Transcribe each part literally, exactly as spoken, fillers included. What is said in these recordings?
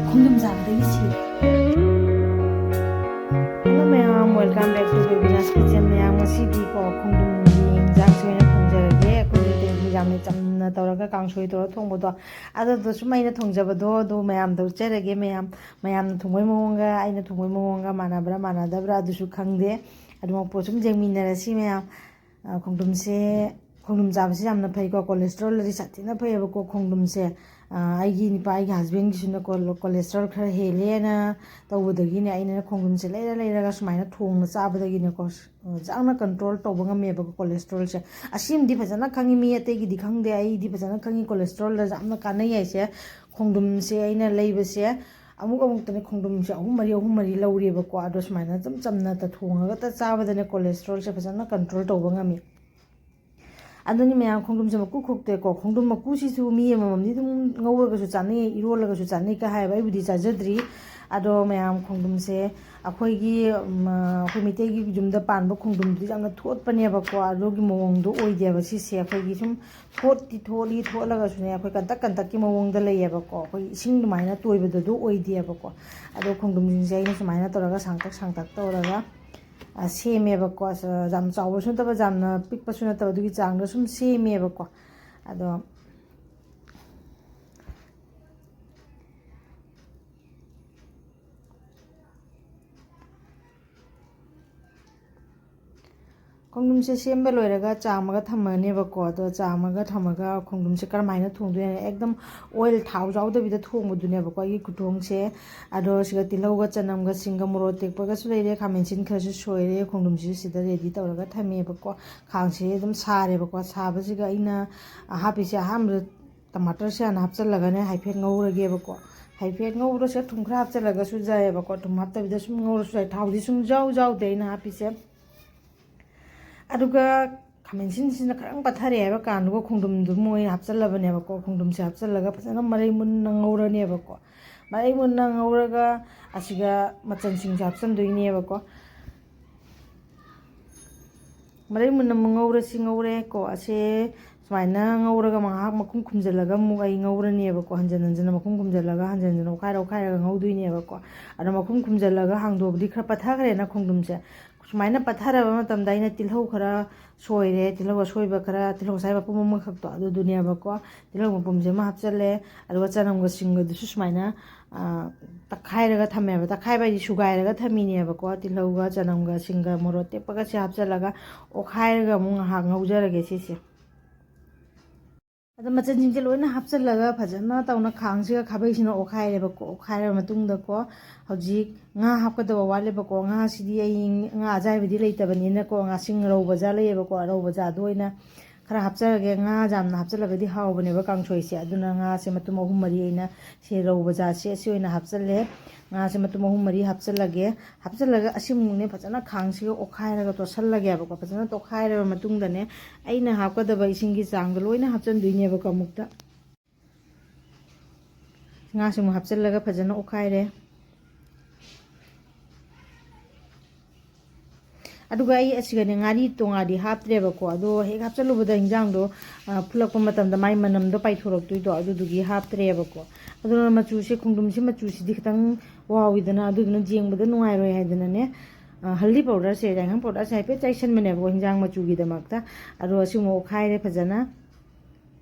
ꯈꯣꯡꯗ꯭ꯔꯨꯝ ꯆꯥꯕꯗꯒꯤ ꯁꯤ꯫ Hello ꯃꯌꯥꯝ, welcome back to Bebina's Kitchen꯫ ꯃꯌꯥꯝ, ꯉꯁꯤꯗꯤꯀꯣ ꯈꯣꯡꯗ꯭ꯔꯨꯝꯒꯤ ꯌꯦꯟꯖꯥꯡꯁꯦ ꯑꯣꯏꯅ ꯊꯣꯡꯖꯔꯒꯦ꯫ ꯑꯩꯈꯣꯏ ꯃꯩꯇꯩꯒꯤ ꯌꯥꯝꯅ ꯆꯝꯅ ꯇꯧꯔꯒ ꯀꯥꯡꯁꯣꯏ ꯇꯧꯔ ꯊꯣꯡꯕꯗꯣ, ꯑꯗꯨꯗꯣ ꯁꯨꯝ ꯑꯩꯅ ꯊꯣꯡꯖꯕꯗꯣ ꯑꯗꯨ ꯃꯌꯥꯝꯗ ꯎꯠꯆꯔꯒꯦ꯫ ꯃꯌꯥꯝ, ꯃꯌꯥꯝꯅ ꯊꯣꯡꯕꯒꯤ ꯃꯑꯣꯡꯒ ꯑꯩꯅ ꯊꯣꯡꯕꯒꯤ ꯃꯑꯣꯡꯒ ꯃꯥꯟꯅꯕ꯭ꯔꯥ ꯃꯥꯟꯅꯗꯕ꯭ꯔꯥ ꯑꯗꯨꯁꯨ ꯈꯪꯗꯦ꯫ ꯑꯗꯨꯃꯛꯄꯨ ꯁꯨꯝ ꯌꯦꯡꯃꯤꯟꯅꯔꯁꯤ ꯃꯌꯥꯝ꯫ ꯑ, ꯈꯣꯡꯗ꯭ꯔꯨꯝꯁꯦ, ꯈꯣꯡꯗ꯭ꯔꯨꯝ ꯆꯥꯕꯁꯤ ꯌꯥꯝꯅ ꯐꯩꯀꯣ꯫ Cholesterol ꯗꯗꯤ ꯁꯥꯊꯤꯅ ꯐꯩꯌꯦꯕꯀꯣ ꯈꯣꯡꯗ꯭ꯔꯨꯝꯁꯦ꯫ ꯑ, ꯑꯩꯒꯤ ꯅꯨꯄꯥ, ꯑꯩꯒꯤ husband ꯒꯤꯁꯨꯅꯦꯀꯣ, ꯂꯣ-, cholesterol ꯈꯔ ꯍꯦꯜꯂꯦꯅ ꯇꯧꯕꯗꯒꯤꯅꯦ, ꯑꯩꯅ ꯈꯣꯡꯗ꯭ꯔꯨꯝꯁꯦ ꯂꯩꯔ ꯂꯩꯔꯒ ꯁꯨꯃꯥꯏꯅ ꯊꯣꯡꯅ ꯆꯥꯕꯗꯒꯤꯅꯦꯀꯣ, ꯁ-, ꯌꯥꯝꯅ control ꯇꯧꯕ ꯉꯝꯃꯦꯕꯀꯣ cholesterol ꯁꯦ꯫ ꯑꯁꯤꯃꯗꯤ ꯐꯖꯅ ꯈꯪꯉꯤ, ꯃꯤ ꯑꯇꯩꯒꯤꯗꯤ ꯈꯪꯗꯦ, ꯑꯩꯗꯤ ꯐꯖꯅ ꯈꯪꯉꯤ cholesterol ꯗ ꯌꯥꯝꯅ ꯀꯥꯟꯅꯩ ꯍꯥꯏꯁꯦ꯫ ꯈꯣꯡꯗ꯭ꯔꯨꯝꯁꯦ ꯑꯩꯅ ꯂꯩꯕꯁꯦ ꯑꯃꯨꯛ ꯑꯃꯨꯛꯇꯅꯦ ꯈꯣꯡꯗ꯭ꯔꯨꯝꯁꯦ ꯑꯍꯨꯝ ꯃꯔꯤ, ꯑꯍꯨꯝ ꯃꯔꯤ ꯂꯧꯔꯦꯕꯀꯣ꯫ ꯑꯗꯣ ꯁꯨꯃꯥꯏꯅ ꯏꯆꯝ ꯆꯝꯅ ꯊꯣꯡꯉꯒꯇ ꯆꯥꯕꯗꯅꯦ cholesterol ꯁꯦ ꯐꯖꯅ control ꯇꯧꯕ ꯉꯝꯃꯤ꯫ ꯑꯗꯨꯅꯤ ꯃꯌꯥꯝ, ꯈꯣꯡꯗ꯭ꯔꯨꯝꯁꯦ ꯃꯀꯨ ꯈꯣꯛꯇꯦꯀꯣ꯫ ꯈꯣꯡꯗ꯭ꯔꯨꯝ ꯃꯀꯨꯁꯤꯁꯨ ꯃꯤ ꯑꯃꯃꯝꯗꯤ ꯑꯗꯨꯝ ꯉꯧꯔꯒꯁꯨ ꯆꯥꯅꯩ, ꯏꯔꯣꯜꯂꯒꯁꯨ ꯆꯥꯅꯩ ꯀ ꯍꯥꯏꯌꯦꯕ꯫ ꯑꯩꯕꯨꯗꯤ ꯆꯥꯖꯗ꯭ꯔꯤ꯫ ꯑꯗꯣ ꯃꯌꯥꯝ, ꯈꯣꯡꯗ꯭ꯔꯨꯝꯁꯦ ꯑꯩꯈꯣꯏꯒꯤ, ꯎꯝ, ꯑꯩꯈꯣꯏ ꯃꯩꯇꯩꯒꯤ ꯌꯨꯝꯗ ꯄꯥꯟꯕ ꯈꯣꯡꯗ꯭ꯔꯨꯝꯗꯨꯗꯤ ꯌꯥꯝꯅ ꯊꯣꯠꯄꯅꯦꯕꯀꯣ꯫ ꯑꯗꯨꯒꯤ ꯃꯑꯣꯡꯗꯣ ꯑꯣꯏꯗꯦꯕ ꯁꯤꯁꯦ꯫ ꯑꯩꯈꯣꯏꯒꯤ ꯁꯨꯝ ꯊꯣꯠꯇꯤ ꯊꯣꯠꯂꯤ, ꯊꯣꯠꯂꯒꯁꯨꯅꯦ, ꯑꯩꯈꯣꯏ ꯀꯟꯇꯛ ꯀꯟꯇꯛꯀꯤ ꯃꯑꯣꯡꯗ ꯂꯩꯌꯦꯕꯀꯣ꯫ ꯑꯩꯈꯣꯏ ꯏꯁꯤꯡ ꯑꯗꯨꯃꯥꯏꯅ ꯇꯣꯏꯕꯗꯣ ꯑꯗꯨ ꯑꯣꯏꯗꯦꯕꯀꯣ꯫ ꯑꯗꯣ ꯈꯣꯡꯗ꯭ꯔꯨꯝꯁꯤꯡꯁꯦ ꯑꯩꯅ ꯁꯨꯃꯥꯏꯅ ꯇꯧꯔꯒ ꯁꯥꯡꯇꯛ ꯁꯥꯡꯇꯛ ꯇꯧꯔꯒ, ꯑ, ꯁꯦꯝꯃꯦꯕꯀꯣ꯫ ꯑꯁ, ꯌꯥꯝ ꯆꯥꯎꯕꯁꯨ ꯅꯠꯇꯕ, ꯌꯥꯝꯅ ꯄꯤꯛꯄꯁꯨ ꯅꯠꯇꯕ, ꯑꯗꯨꯒꯤ ꯆꯥꯡꯗ ꯁꯨꯝ ꯁꯦꯝꯃꯦꯕꯀꯣ꯫ ꯑꯗꯣ ꯈꯣꯡꯗ꯭ꯔꯨꯝꯁꯦ ꯁꯦꯝꯕ ꯂꯣꯏꯔꯒ ꯆꯥꯝꯃꯒ ꯊꯝꯃꯅꯦꯕꯀꯣ꯫ ꯑꯗꯣ ꯆꯥꯝꯃꯒ ꯊꯝꯃꯒ ꯈꯣꯡꯗ꯭ꯔꯨꯝꯁꯦ ꯀꯔꯝꯍꯥꯏꯅ ꯊꯣꯡꯗꯣꯏꯅꯣ? ꯑꯦꯛꯗꯝ oil, ꯊꯥꯎ ꯌꯥꯎꯗꯕꯤꯗ ꯊꯣꯡꯕꯗꯨꯅꯦꯕꯀꯣ ꯑꯩꯒꯤ ꯈꯨꯊꯣꯡꯁꯦ꯫ ꯑꯗꯣ ꯁꯤꯒ ꯇꯤꯜꯍꯧꯒ ꯆꯅꯝꯒ ꯁꯤꯡꯒ ꯃꯣꯔꯣꯛ ꯑꯇꯦꯛꯄꯒꯁꯨ ꯂꯩꯔꯦ, ꯈꯥꯃꯦꯟ ꯑꯁꯤꯟ ꯈꯔꯁꯨ ꯁꯣꯏꯔꯦ, ꯈꯣꯡꯗ꯭ꯔꯨꯝꯁꯤꯁꯨ ꯁꯤꯗ ready ꯇꯧꯔꯒ ꯊꯝꯃꯦꯕꯀꯣ꯫ ꯈꯥꯡꯁꯦ ꯑꯗꯨꯝ ꯁꯥꯔꯦꯕꯀꯣ꯫ ꯁꯥꯕꯁꯤꯒ ꯑꯩꯅ ꯍꯥꯞꯄꯤꯁꯦ, ꯑꯍꯥꯟꯕꯗ ꯇꯃꯥꯇꯔꯁꯦ ꯍꯥꯟꯅ ꯍꯥꯞꯆꯤꯜꯂꯒꯅꯦ ꯍꯥꯏꯐꯦꯠ ꯉꯧꯔꯒꯦꯕꯀꯣ꯫ ꯍꯥꯏꯐꯦꯠ ꯉꯧꯕꯗ ꯁꯤꯗ ꯊꯨꯝ ꯈꯔ ꯍꯥꯞꯆꯤꯜꯂꯒꯁꯨ ꯌꯥꯏꯌꯦꯕꯀꯣ꯫ ꯊꯨꯝ ꯍꯥꯞꯇꯕꯤꯗ ꯁꯨꯝ ꯉꯧꯔꯁꯨ ꯌꯥꯏ꯫ ꯊꯥꯎꯗꯤ ꯁꯨꯡꯌꯥꯎ ꯌꯥꯎꯗꯦ ꯑꯩꯅ ꯍꯥꯞꯄꯤꯁꯦ꯫ ꯑꯗꯨꯒ ꯈꯥꯃꯦꯟ ꯑꯁꯤꯟꯁꯤꯅ ꯈꯔ ꯄꯠꯊꯔꯦ ꯍꯥꯏꯕ ꯀꯥꯟꯗꯨꯒ ꯈꯣꯡꯗ꯭ꯔꯨꯝꯗꯨ ꯃꯣꯏ ꯍꯥꯞꯆꯜꯂꯕꯅꯦꯕꯀꯣ꯫ ꯈꯣꯡꯗ꯭ꯔꯨꯝꯁꯦ ꯍꯥꯞꯆꯜꯂꯒ ꯐꯖꯅ ꯃꯔꯩ ꯃꯨꯟꯅ ꯉꯧꯔꯅꯦꯕꯀꯣ꯫ ꯃꯔꯩ ꯃꯨꯟꯅ ꯉꯧꯔꯒ ꯑꯁꯤꯒ ꯃꯆꯜꯁꯤꯡꯁꯦ ꯍꯥꯞꯆꯟꯗꯣꯏꯅꯦꯕꯀꯣ꯫ ꯃꯔꯩ ꯃꯨꯟꯅ ꯑꯃꯨꯛ ꯉꯧꯔꯁꯤ, ꯉꯧꯔꯦꯀꯣ꯫ ꯑꯁꯦ ꯁꯨꯃꯥꯏꯅ ꯉꯧꯔꯒ ꯉꯥꯏꯍꯥꯛ ꯃꯈꯨꯝ ꯈꯨꯝꯖꯤꯜꯂꯒ ꯑꯃꯨꯛ ꯑꯩ ꯉꯧꯔꯅꯦꯕꯀꯣ꯫ ꯍꯟꯖꯟ ꯍꯟꯖꯟꯅ ꯃꯈꯨꯝ ꯈꯨꯝꯖꯤꯜꯂꯒ, ꯍꯟꯖꯟ ꯍꯟꯖꯟꯅ ꯑꯣꯠꯈꯥꯏꯔ ꯑꯣꯠꯈꯥꯏꯔꯒ ꯉꯧꯗꯣꯏꯅꯦꯕꯀꯣ꯫ ꯑꯗꯣ ꯃꯈꯨꯝ ꯈꯨꯝꯖꯤꯜꯂꯒ ꯍꯥꯡꯗꯣꯛꯑꯕꯗꯤ ꯈꯔ ꯄꯠꯊꯈ꯭ꯔꯦꯅ ꯈꯣꯡꯗ꯭ꯔꯨꯝꯁꯦ꯫ ꯁꯨꯃꯥꯏꯅ ꯄꯠꯊꯔꯕ ꯃꯇꯝꯗ ꯑꯩꯅ ꯇꯤꯜꯍꯧ ꯈꯔ ꯁꯣꯏꯔꯦ, ꯇꯤꯜꯍꯧ ꯑꯁꯣꯏꯕ ꯈꯔ, ꯇꯤꯜꯍꯧ ꯉꯁꯥꯏ ꯃꯄꯨꯝ ꯑꯃꯈꯛꯇꯣ ꯑꯗꯨꯗꯨꯅꯦꯕꯀꯣ꯫ ꯇꯤꯜꯍꯧ ꯃꯄꯨꯝꯁꯦ ꯑꯃ ꯍꯥꯞꯆꯜꯂꯦ, ꯑꯗꯨꯒ ꯆꯅꯝꯒ ꯁꯤꯡꯒꯗꯨꯁꯨ ꯁꯨꯃꯥꯏꯅ, ꯑ, ꯇꯛꯈꯥꯏꯔꯒ ꯊꯝꯃꯦꯕ꯫ ꯇꯛꯈꯥꯏꯕ ꯍꯥꯏꯗꯤ ꯁꯨꯒꯥꯏꯔꯒ ꯊꯝꯃꯤꯅꯦꯕꯀꯣ꯫ ꯇꯤꯜꯍꯧꯒ ꯆꯅꯝꯒ ꯁꯤꯡꯒ ꯃꯣꯔꯣꯛ ꯑꯇꯦꯛꯄꯒꯁꯦ ꯍꯥꯞꯆꯜꯂꯒ ꯑꯣꯠꯈꯥꯏꯔꯒ ꯑꯃꯨꯛ ꯉꯥꯏꯍꯥꯛ ꯉꯧꯖꯔꯒꯦ ꯁꯤꯁꯦ꯫ ꯑꯗꯣ ꯃꯆꯜꯁꯤꯡꯁꯦ ꯂꯣꯏꯅ ꯍꯥꯞꯆꯜꯂꯒ ꯐꯖꯅ ꯇꯧꯅ ꯈꯥꯡꯁꯤꯒ ꯈꯥꯕꯩꯁꯤꯅ ꯑꯣꯠꯈꯥꯏꯔꯦꯕꯀꯣ꯫ ꯑꯣꯠꯈꯥꯏꯔꯕ ꯃꯇꯨꯡꯗꯀꯣ, ꯍꯧꯖꯤꯛ ꯉꯥ ꯍꯥꯞꯀꯗꯕ ꯋꯥꯠꯂꯦꯕꯀꯣ꯫ ꯉꯥꯁꯤꯗꯤ ꯑꯩ ꯉꯥ ꯑꯖꯥꯏꯕꯗꯤ ꯂꯩꯇꯕꯅꯤꯅꯀꯣ, ꯉꯥꯁꯤꯡ ꯔꯧ ꯕꯖꯥ ꯂꯩꯌꯦꯕꯀꯣ, ꯔꯧ ꯕꯖꯥꯗꯣ ꯑꯣꯏꯅ ꯈꯔ ꯍꯥꯞꯆꯔꯒꯦ꯫ ꯉꯥ ꯌꯥꯝꯅ ꯍꯥꯞꯆꯜꯂꯒꯗꯤ ꯍꯥꯎꯕꯅꯦꯕ ꯀꯥꯡꯁꯣꯏꯁꯦ꯫ ꯑꯗꯨꯅ ꯉꯥꯁꯦ ꯃꯇꯨꯝ ꯑꯍꯨꯝ ꯃꯔꯤ ꯑꯩꯅ ꯁꯤ ꯔꯧ ꯕꯖꯥꯁꯦ ꯑꯁꯤ ꯑꯣꯏꯅ ꯍꯥꯞꯆꯜꯂꯦ꯫ ꯉꯥꯁꯦ ꯃꯇꯨꯝ ꯑꯍꯨꯝ ꯃꯔꯤ ꯍꯥꯞꯆꯜꯂꯒꯦ꯫ ꯍꯥꯞꯆꯜꯂꯒ ꯑꯁꯤꯃꯨꯛꯅꯦ ꯐꯖꯅ ꯈꯥꯡꯁꯤꯒ ꯑꯣꯠꯈꯥꯏꯔꯒ ꯇꯣꯠꯁꯜꯂꯒꯦꯕꯀꯣ꯫ ꯐꯖꯅ ꯇꯣꯠꯈꯥꯏꯔꯕ ꯃꯇꯨꯡꯗꯅꯦ, ꯑꯩꯅ ꯍꯥꯞꯀꯗꯕ ꯏꯁꯤꯡꯒꯤ ꯆꯥꯡꯗꯣ ꯂꯣꯏꯅ ꯍꯥꯞꯆꯟꯗꯣꯏꯅꯦꯕꯀꯣ ꯑꯃꯨꯛꯇ꯫ ꯉꯥꯁꯦ ꯑꯃꯨꯛ ꯍꯥꯞꯆꯜꯂꯒ ꯐꯖꯅ ꯑꯣꯠꯈꯥꯏꯔꯦ꯫ ꯑꯗꯨꯒ ꯑꯩ ꯑꯁꯤꯒꯅꯦ ꯉꯥꯔꯤ ꯇꯣꯉꯥꯟꯗꯤ ꯍꯥꯞꯇ꯭ꯔꯦꯕꯀꯣ꯫ ꯑꯗꯣ ꯍꯦꯛ ꯍꯥꯞꯆꯜꯂꯨꯕꯗ ꯍꯤꯟꯖꯥꯡꯗꯣ, ꯑ, ꯐꯨꯠꯂꯛꯄ ꯃꯇꯝꯗ ꯃꯥꯏ ꯃꯅꯝꯗꯣ ꯄꯥꯏꯊꯣꯔꯛꯇꯣꯏꯗꯣ, ꯑꯗꯨꯗꯨꯒꯤ ꯍꯥꯞꯇ꯭ꯔꯦꯕꯀꯣ꯫ ꯑꯗꯨꯅ ꯃꯆꯨꯁꯦ, ꯈꯣꯡꯗ꯭ꯔꯨꯝꯁꯦ ꯃꯆꯨꯁꯤꯗꯤ ꯈꯤꯇꯪ ꯋꯥꯎꯋꯤꯗꯅ, ꯑꯗꯨꯗꯨꯅ ꯌꯦꯡꯕꯗ ꯅꯨꯡꯉꯥꯏꯔꯣꯏ ꯍꯥꯏꯗꯅꯅꯦ, ꯑ, ꯍꯜꯗꯤ ꯄꯥꯎꯗꯔꯁꯦ, ꯌꯥꯏꯉꯪ ꯄꯥꯎꯗꯔꯁꯦ ꯍꯥꯏꯐꯦꯠ ꯆꯥꯏꯁꯟꯕꯅꯦꯕꯀꯣ ꯍꯤꯟꯖꯥꯡ ꯃꯆꯨꯒꯤꯗꯃꯛꯇ꯫ ꯑꯗꯣ ꯑꯁꯤ ꯑꯃꯨꯛ ꯑꯣꯠꯈꯥꯏꯔꯦ ꯐꯖꯅ꯫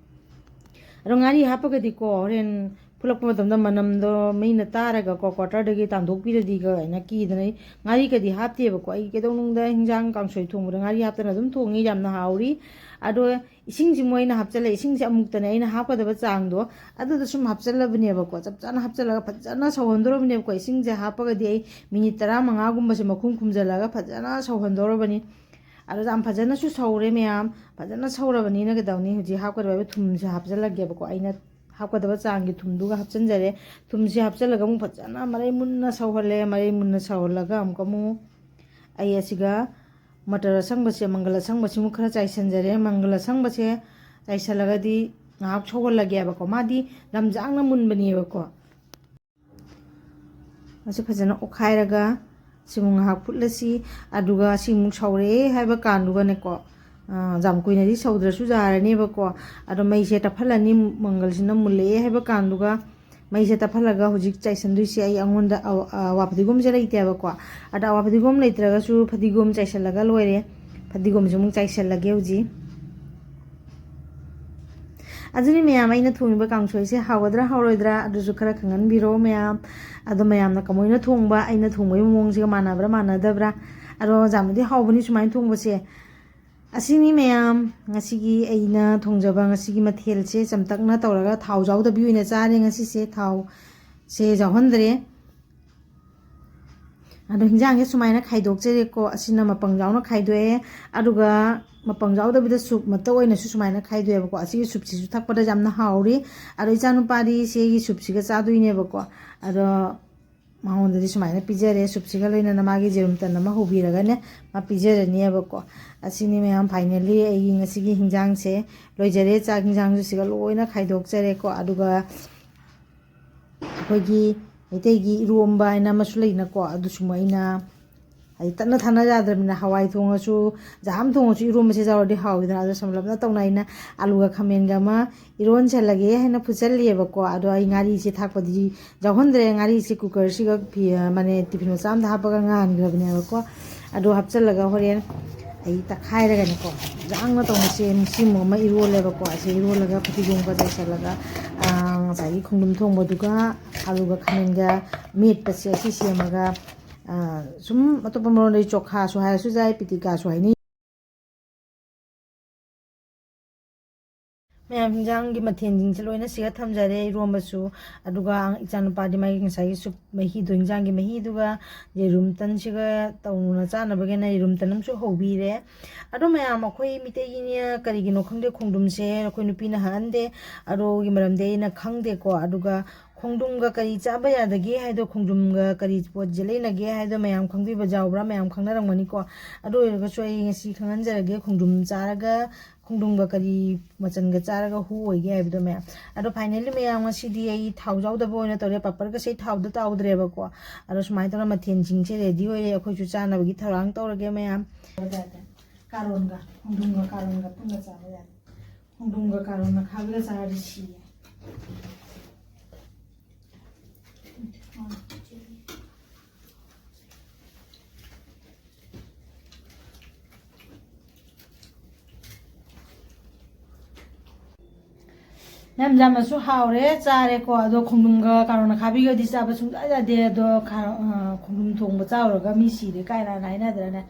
ꯑꯗꯣ ꯉꯥꯔꯤ ꯍꯥꯞꯄꯒꯗꯤꯀꯣ, ꯍꯣꯔꯦꯟ ꯐꯨꯠꯂꯛꯄ ꯃꯇꯝꯗ ꯃꯅꯝꯗꯣ ꯃꯤꯅ ꯇꯥꯔꯒꯀꯣ, ꯀ꯭ꯋꯥꯇꯔꯗꯒꯤ ꯇꯥꯟꯊꯣꯛꯄꯤꯔꯗꯤ ꯀꯥꯏꯅ ꯀꯤꯗꯅ ꯑꯩ ꯉꯥꯔꯤꯒꯗꯤ ꯍꯥꯞꯇꯦꯕꯀꯣ꯫ ꯑꯩ ꯀꯩꯗꯧꯅꯨꯡꯗ ꯍꯤꯟꯖꯥꯡ ꯀꯥꯡꯁꯣꯏ ꯊꯣꯡꯕꯗ ꯉꯥꯔꯤ ꯍꯥꯞꯇꯅ ꯑꯗꯨꯝ ꯊꯣꯡꯉꯤ, ꯌꯥꯝꯅ ꯍꯥꯎꯔꯤ꯫ ꯑꯗꯣ ꯏꯁꯤꯡꯁꯤ ꯃꯣꯏꯅ ꯍꯥꯞꯆꯜꯂꯦ, ꯏꯁꯤꯡꯁꯦ ꯑꯃꯨꯛꯇꯅꯦ ꯑꯩꯅ ꯍꯥꯞꯀꯗꯕ ꯆꯥꯡꯗꯣ ꯑꯗꯨꯗ ꯁꯨꯝ ꯍꯥꯞꯆꯜꯂꯕꯅꯦꯕꯀꯣ꯫ ꯆꯞ ꯆꯥꯅ ꯍꯥꯞꯆꯜꯂꯒ ꯐꯖꯅ ꯁꯧꯍꯟꯗꯣꯔꯕꯅꯦꯕꯀꯣ꯫ ꯏꯁꯤꯡꯁꯦ ꯍꯥꯞꯄꯒꯗꯤ ꯑꯩ ꯃꯤꯅꯤꯠ ꯇꯔꯥꯃꯉꯥꯒꯨꯝꯕꯁꯦ ꯃꯈꯨꯝ ꯈꯨꯝꯖꯤꯜꯂꯒ ꯐꯖꯅ ꯁꯧꯍꯟꯗꯣꯔꯕꯅꯤ꯫ ꯑꯗꯣ ꯌꯥꯝ ꯐꯖꯅꯁꯨ ꯁꯧꯔꯦ ꯃꯌꯥꯝ꯫ ꯐꯖꯅ ꯁꯧꯔꯕꯅꯤꯅ ꯀꯩꯗꯧꯅꯤ, ꯍꯧꯖꯤꯛ ꯍꯥꯞꯀꯗꯕ ꯊꯨꯝꯁꯦ ꯍꯥꯞꯆꯜꯂꯒꯦꯕꯀꯣ꯫ ꯑꯩꯅ ꯍꯥꯞꯀꯗꯕ ꯆꯥꯡꯒꯤ ꯊꯨꯝꯗꯨꯒ ꯍꯥꯞꯆꯤꯟꯖꯔꯦ꯫ ꯊꯨꯝꯁꯦ ꯍꯥꯞꯆꯜꯂꯒ ꯑꯃꯨꯛ ꯐꯖꯅ ꯃꯔꯩ ꯃꯨꯟꯅ ꯁꯧꯍꯜꯂꯦ꯫ ꯃꯔꯩ ꯃꯨꯟꯅ ꯁꯧꯍꯜꯂꯒ ꯑꯃꯨꯛꯀ ꯑꯃꯨꯛ ꯑꯩ ꯑꯁꯤꯒ ꯃꯇꯔ ꯑꯁꯪꯕꯁꯦ, ꯃꯪꯒꯜ ꯑꯁꯪꯕꯁꯤꯃꯨꯛ ꯈꯔ ꯆꯥꯏꯁꯟꯖꯔꯦ꯫ ꯃꯪꯒꯜ ꯑꯁꯪꯕꯁꯦ ꯆꯥꯏꯁꯜꯂꯒꯗꯤ ꯉꯥꯏꯍꯥꯛ ꯁꯧꯍꯜꯂꯒꯦꯕꯀꯣ꯫ ꯃꯥꯗꯤ ꯂꯝꯖꯥꯡꯅ ꯃꯨꯟꯕꯅꯦꯕꯀꯣ꯫ ꯑꯁꯤ ꯐꯖꯅ ꯑꯣꯠꯈꯥꯏꯔꯒ ꯁꯤꯃꯨꯛ ꯉꯥꯏꯍꯥꯛ ꯐꯨꯠꯂꯁꯤ꯫ ꯑꯗꯨꯒ ꯁꯤꯃꯨꯛ ꯁꯧꯔꯦ ꯍꯥꯏꯕ ꯀꯥꯟꯗꯨꯒꯅꯦꯀꯣ, ꯌꯥꯝ ꯀꯨꯏꯅꯗꯤ ꯁꯧꯗ꯭ꯔꯁꯨ ꯌꯥꯔꯅꯦꯕꯀꯣ꯫ ꯑꯗꯣ ꯃꯩꯁꯦ ꯇꯞꯍꯜꯂꯅꯤ, ꯃꯪꯒꯜꯁꯤꯅ ꯃꯨꯜꯂꯛꯑꯦ ꯍꯥꯏꯕ ꯀꯥꯟꯗꯨꯒ꯫ ꯃꯩꯁꯦ ꯇꯞꯍꯜꯂꯒ ꯍꯧꯖꯤꯛ ꯆꯥꯏꯁꯟꯗꯣꯏꯁꯦ ꯑꯩ ꯑꯩꯉꯣꯟꯗ ꯑꯋꯥ ꯐꯗꯤꯒꯣꯝꯁꯦ ꯂꯩꯇꯦꯕꯀꯣ꯫ ꯑꯗ ꯑꯋꯥ ꯐꯗꯤꯒꯣꯝ ꯂꯩꯇ꯭ꯔꯒꯁꯨ ꯐꯗꯤꯒꯣꯝ ꯆꯥꯏꯁꯜꯂꯒ ꯂꯣꯏꯔꯦ꯫ ꯐꯗꯤꯒꯣꯝꯁꯦ ꯑꯃꯨꯛ ꯆꯥꯏꯁꯜꯂꯒꯦ ꯍꯧꯖꯤꯛ꯫ ꯑꯗꯨꯅꯤ ꯃꯌꯥꯝ, ꯑꯩꯅ ꯊꯣꯡꯉꯤꯕ ꯀꯥꯡꯁꯣꯏꯁꯦ ꯍꯥꯎꯒꯗ꯭ꯔꯥ ꯍꯥꯎꯔꯣꯏꯗ꯭ꯔꯥ ꯑꯗꯨꯁꯨ ꯈꯔ ꯈꯪꯍꯟꯕꯤꯔꯣ ꯃꯌꯥꯝ꯫ ꯑꯗꯣ ꯃꯌꯥꯝꯅ ꯀꯃꯥꯏꯅ ꯊꯣꯡꯕ, ꯑꯩꯅ ꯊꯣꯡꯕꯒꯤ ꯃꯑꯣꯡꯁꯤꯒ ꯃꯥꯟꯅꯕ꯭ꯔꯥ ꯃꯥꯟꯅꯗꯕ꯭ꯔꯥ? ꯑꯗꯣ ꯌꯥꯝꯅꯗꯤ ꯍꯥꯎꯕꯅꯤ ꯁꯨꯃꯥꯏꯅ ꯊꯣꯡꯕꯁꯦ꯫ ꯑꯁꯤꯅꯤ ꯃꯌꯥꯝ, ꯉꯁꯤꯒꯤ ꯑꯩꯅ ꯊꯣꯡꯖꯕ ꯉꯁꯤꯒꯤ ꯃꯊꯦꯜꯁꯦ ꯆꯝꯇꯛꯅ ꯇꯧꯔꯒ ꯊꯥꯎ ꯌꯥꯎꯗꯕꯤ ꯑꯣꯏꯅ ꯆꯥꯔꯦ ꯉꯁꯤꯁꯦ꯫ ꯊꯥꯎꯁꯦ ꯌꯥꯎꯍꯟꯗ꯭ꯔꯦ꯫ ꯑꯗꯣ ꯍꯤꯟꯖꯥꯡꯁꯦ ꯁꯨꯃꯥꯏꯅ ꯈꯥꯏꯗꯣꯛꯆꯔꯦꯀꯣ꯫ ꯑꯁꯤꯅ ꯃꯄꯪ ꯌꯥꯎꯅ ꯈꯥꯏꯗꯣꯛꯑꯦ꯫ ꯑꯗꯨꯒ ꯃꯄꯪ ꯌꯥꯎꯗꯕꯤꯗ ꯁꯨꯞ ꯃꯛꯇ ꯑꯣꯏꯅꯁꯨ ꯁꯨꯃꯥꯏꯅ ꯈꯥꯏꯗꯣꯛꯑꯦꯕꯀꯣ꯫ ꯑꯁꯤꯒꯤ ꯁꯨꯞꯁꯤꯁꯨ ꯊꯛꯄꯗ ꯌꯥꯝꯅ ꯍꯥꯎꯔꯤ꯫ ꯑꯗꯣ ꯏꯆꯥꯅꯨꯄꯥꯗꯤ ꯁꯤꯒꯤ ꯁꯨꯞꯁꯤꯒ ꯆꯥꯗꯣꯏꯅꯦꯕꯀꯣ꯫ ꯑꯗꯣ ꯃꯉꯣꯟꯗꯗꯤ ꯁꯨꯃꯥꯏꯅ ꯄꯤꯖꯔꯦ꯫ ꯁꯨꯞꯁꯤꯒ ꯂꯣꯏꯅꯅ ꯃꯥꯒꯤ ꯖꯦꯔꯨꯝ ꯇꯟ ꯑꯃ ꯍꯧꯕꯤꯔꯒꯅꯦ ꯃꯥ ꯄꯤꯖꯔꯅꯤꯕꯀꯣ꯫ ꯑꯁꯤꯅꯤ ꯃꯌꯥꯝ, finally ꯑꯩꯒꯤ ꯉꯁꯤꯒꯤ ꯍꯤꯟꯖꯥꯡꯁꯦ ꯂꯣꯏꯖꯔꯦ꯫ ꯆꯥꯛ ꯍꯤꯟꯖꯥꯡꯁꯨ ꯁꯤꯒ ꯂꯣꯏꯅ ꯈꯥꯏꯗꯣꯛꯆꯔꯦꯀꯣ꯫ ꯑꯗꯨꯒ ꯑꯩꯈꯣꯏꯒꯤ ꯃꯩꯇꯩꯒꯤ ꯏꯔꯣꯝꯕ ꯍꯥꯏꯅ ꯑꯃꯁꯨ ꯂꯩꯅꯀꯣ꯫ ꯑꯗꯨꯁꯨ ꯑꯩꯅ ꯍꯥꯏꯗꯤ ꯇꯠꯅ ꯊꯥꯅ ꯌꯥꯗ꯭ꯔꯕꯅꯤꯅ ꯍꯋꯥꯏ ꯊꯣꯡꯉꯁꯨ, ꯖꯥꯝ ꯊꯣꯡꯉꯁꯨ ꯏꯔꯣꯝꯕꯁꯦ ꯌꯥꯎꯔꯗꯤ ꯍꯥꯎꯋꯤꯗꯅ꯫ ꯑꯗꯣ ꯁꯝꯂꯞꯅ ꯇꯧꯅ ꯑꯩꯅ ꯑꯂꯨꯒ ꯈꯥꯃꯦꯟꯒ ꯑꯃ ꯏꯔꯣꯟꯁꯜꯂꯒꯦ ꯍꯥꯏꯅ ꯐꯨꯠꯆꯜꯂꯤꯑꯕꯀꯣ꯫ ꯑꯗꯣ ꯑꯩ ꯉꯥꯔꯤꯁꯦ ꯊꯥꯛꯄꯗꯤ ꯌꯥꯎꯍꯟꯗ꯭ꯔꯦ꯫ ꯉꯥꯔꯤꯁꯦ ꯀꯨꯀꯔꯁꯤꯒ ꯐꯤ-, ꯃꯥꯅꯦ, ꯇꯤꯐꯤꯟ ꯃꯆꯥ ꯑꯃꯗ ꯍꯥꯞꯄꯒ ꯉꯥꯟꯈ꯭ꯔꯕꯅꯦꯕꯀꯣ꯫ ꯑꯗꯣ ꯍꯥꯞꯆꯜꯂꯒ ꯍꯣꯔꯦꯟ ꯑꯩ ꯇꯛꯈꯥꯏꯔꯒꯅꯦꯀꯣ, ꯌꯥꯡꯅ ꯇꯧꯅ ꯁꯦꯝ-, ꯁꯤꯃꯨꯛ ꯑꯃ ꯏꯔꯣꯜꯂꯦꯕꯀꯣ꯫ ꯑꯁꯤ ꯏꯔꯣꯜꯂꯒ ꯐꯗꯤꯒꯣꯝꯒ ꯆꯥꯏꯁꯜꯂꯒ, ꯑꯥ, ꯉꯁꯥꯏꯒꯤ ꯈꯣꯡꯗ꯭ꯔꯨꯝ ꯊꯣꯡꯕꯗꯨꯒ ꯑꯂꯨꯒ ꯈꯥꯃꯦꯟꯒ ꯃꯦꯠꯄꯁꯦ ꯑꯁꯤ ꯁꯦꯝꯃꯒ, ꯑꯥ, ꯁꯨꯝ ꯑꯇꯣꯞꯄ ꯃꯔꯣꯟꯗꯗꯤ ꯆꯣꯈꯥꯁꯨ ꯍꯥꯏꯔꯁꯨ ꯌꯥꯏ, ꯄꯤꯇꯤꯀꯥꯁꯨ ꯍꯥꯏꯅꯩ꯫ ꯃꯌꯥꯝ ꯍꯤꯟꯖꯥꯡꯒꯤ ꯃꯊꯦꯜꯁꯤꯡꯁꯦ ꯂꯣꯏꯅ ꯁꯤꯒ ꯊꯝꯖꯔꯦ, ꯏꯔꯣꯝꯕꯁꯨ꯫ ꯑꯗꯨꯒ ꯏꯆꯥꯅꯨꯄꯥꯗꯤ ꯃꯥꯒꯤ ꯉꯁꯥꯏꯒꯤ ꯁꯨꯞ ꯃꯍꯤꯗꯣ, ꯍꯤꯟꯖꯥꯡꯒꯤ ꯃꯍꯤꯗꯨꯒ ꯌꯦꯔꯨꯝ ꯇꯟꯁꯤꯒ ꯇꯧꯅ ꯆꯥꯅꯕꯒꯤꯅ ꯌꯦꯔꯨꯝ ꯇꯟ ꯑꯃꯁꯨ ꯍꯧꯕꯤꯔꯦ꯫ ꯑꯗꯣ ꯃꯌꯥꯝ, ꯑꯩꯈꯣꯏ ꯃꯤꯇꯩꯒꯤꯅꯦ ꯀꯔꯤꯒꯤꯅꯣ ꯈꯪꯗꯦ, ꯈꯣꯡꯗ꯭ꯔꯨꯝꯁꯦ ꯑꯩꯈꯣꯏ ꯅꯨꯄꯤꯅ ꯍꯥꯞꯍꯟꯗꯦ꯫ ꯑꯗꯣꯒꯤ ꯃꯔꯝꯗꯤ ꯑꯩꯅ ꯈꯪꯗꯦꯀꯣ꯫ ꯑꯗꯨꯒ ꯈꯣꯡꯗ꯭ꯔꯨꯝꯒ ꯀꯔꯤ ꯆꯥꯕ ꯌꯥꯗꯒꯦ ꯍꯥꯏꯗꯣ, ꯈꯣꯡꯗ꯭ꯔꯨꯝꯒ ꯀꯔꯤ ꯄꯣꯠꯁꯦ ꯂꯩꯅꯒꯦ ꯍꯥꯏꯗꯣ ꯃꯌꯥꯝ ꯈꯪꯕꯤꯕ ꯌꯥꯎꯕ꯭ꯔꯥ? ꯃꯌꯥꯝ ꯈꯪꯅꯔꯝꯒꯅꯤꯀꯣ꯫ ꯑꯗꯨ ꯑꯣꯏꯔꯒꯁꯨ ꯑꯩ ꯉꯁꯤ ꯈꯪꯍꯟꯖꯔꯒꯦ, ꯈꯣꯡꯗ꯭ꯔꯨꯝ ꯆꯥꯔꯒ, ꯈꯣꯡꯗ꯭ꯔꯨꯝꯒ ꯀꯔꯤ ꯃꯆꯜꯒ ꯆꯥꯔꯒ ꯍꯨ ꯑꯣꯏꯒꯦ ꯍꯥꯏꯕꯗꯣ ꯃꯌꯥꯝ꯫ ꯑꯗꯣ finally ꯃꯌꯥꯝ, ꯉꯁꯤꯗꯤ ꯑꯩ ꯊꯥꯎ ꯌꯥꯎꯗꯕ ꯑꯣꯏꯅ ꯇꯧꯔꯦ꯫ ꯄꯥꯄꯔꯒꯁꯦ ꯑꯩ ꯊꯥꯎꯗ ꯇꯥꯎꯗ꯭ꯔꯦꯕꯀꯣ꯫ ꯑꯗꯣ ꯁꯨꯃꯥꯏꯅ ꯇꯧꯔ ꯃꯊꯦꯜꯁꯤꯡꯁꯦ ready ꯑꯣꯏꯔꯦ꯫ ꯑꯩꯈꯣꯏꯁꯨ ꯆꯥꯅꯕꯒꯤ ꯊꯧꯔꯥꯡ ꯇꯧꯔꯒꯦ ꯃꯌꯥꯝ꯫ ꯀꯥꯔꯣꯟꯒ, ꯈꯣꯡꯗ꯭ꯔꯨꯝꯒ ꯀꯥꯔꯣꯟꯒ ꯄꯨꯟꯅ ꯆꯥꯕ ꯌꯥꯗꯦ꯫ ꯈꯣꯡꯗ꯭ꯔꯨꯝꯒ ꯀꯥꯔꯣꯟꯒ ꯈꯥꯕꯤꯒ ꯆꯥꯔꯗꯤ ꯁꯤꯌꯦ꯫ ꯌꯥꯝ ꯌꯥꯝꯅꯁꯨ ꯍꯥꯎꯔꯦ, ꯆꯥꯔꯦꯀꯣ꯫ ꯑꯗꯣ ꯈꯣꯡꯗ꯭ꯔꯨꯝꯒ ꯀꯥꯔꯣꯟ ꯑꯈꯥꯕꯤꯒꯗꯤ ꯆꯥꯕ ꯁꯨꯡꯌꯥ ꯌꯥꯗꯦ꯫ ꯑꯗꯣ ꯈꯥ-, ꯑ, ꯈꯣꯡꯗ꯭ꯔꯨꯝ ꯊꯣꯡꯕ ꯆꯥꯎꯔꯒ ꯃꯤ ꯁꯤꯔꯦ ꯀꯥꯏꯅ ꯍꯥꯏꯅꯗ꯭ꯔꯅꯦ?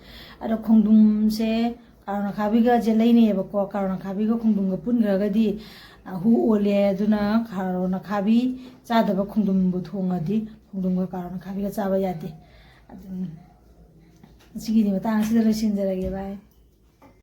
ꯑꯗꯣ ꯈꯣꯡꯗ꯭ꯔꯨꯝꯁꯦ ꯀꯥꯔꯣꯟ ꯑꯈꯥꯕꯤꯒꯁꯦ ꯂꯩꯅꯩꯌꯦꯕꯀꯣ꯫ ꯀꯥꯔꯣꯟ ꯑꯈꯥꯕꯤꯒ ꯈꯣꯡꯗ꯭ꯔꯨꯝꯒ ꯄꯨꯟꯈ꯭ꯔꯒꯗꯤ, ꯑ, ꯍꯨ ꯑꯣꯜꯂꯦ꯫ ꯑꯗꯨꯅ ꯀꯥꯔꯣꯟ ꯑꯈꯥꯕꯤ ꯆꯥꯗꯕ ꯈꯣꯡꯗ꯭ꯔꯨꯝꯕꯨ ꯊꯣꯡꯉꯗꯤ ꯈꯣꯡꯗ꯭ꯔꯨꯝꯒ ꯀꯥꯔꯣꯟ ꯑꯈꯥꯕꯤꯒ ꯆꯥꯕ ꯌꯥꯗꯦ꯫ ꯑꯗꯨꯝ ꯉꯁꯤꯒꯤꯗꯤ ꯃꯇꯥꯡ ꯑꯁꯤꯗ ꯂꯣꯏꯁꯤꯟꯖꯔꯒꯦ꯫ ꯕꯥꯏ꯫